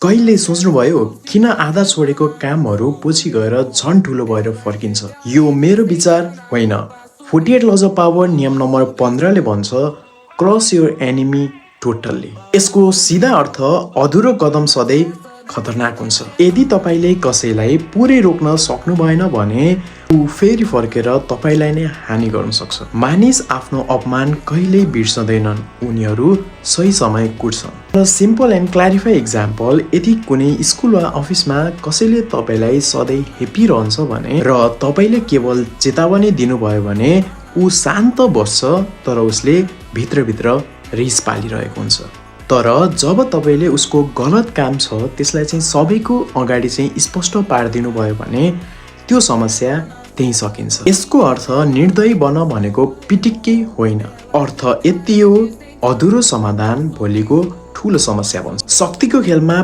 कहिले सोच्नुभयो किन आधा छोडेको कामहरू पछि गएर झन् ठुलो भएर फर्किन्छ? यो मेरो विचार होइन। 48 लज अफ पावर नियम नम्बर 15 ले भन्छ क्रस योर एनिमी टोटल्ली। यसको सीधा अर्थ अधुरो कदम सधैँ खतरनाक हुन्छ। यदि तपाईले कसैलाई पुरै रोक्न सक्नु भएन भने ऊ फेरि फर्केर तपाईलाई नै हानि गर्न सक्छ। मानिस आफ्नो अपमान कहिल्यै बिर्सदैनन्, उनीहरू सही समय कुट्छन्। र सिम्पल एन्ड क्ल्यारिफाई एक्जाम्पल, यदि कुनै स्कुल वा अफिसमा कसैले तपाईलाई सधैँ हेपिरहन्छ भने र तपाईले केवल चेतावनी दिनुभयो भने ऊ शान्त बस्छ, तर उसले भित्रभित्र रिस पालिरहेको हुन्छ। तर जब तपाईले उसको गलत काम छ त्यसलाई चाहिँ सबैको अगाडि चाहिँ स्पष्ट पारिदिनु भयो भने त्यो समस्या त्यही सकिन्छ। यसको अर्थ निर्दयी बन भनेको पिटिक्कै होइन। अर्थ यति हो, अधुरो समाधान भोलिको ठूलो समस्या बन्छ। शक्तिको खेलमा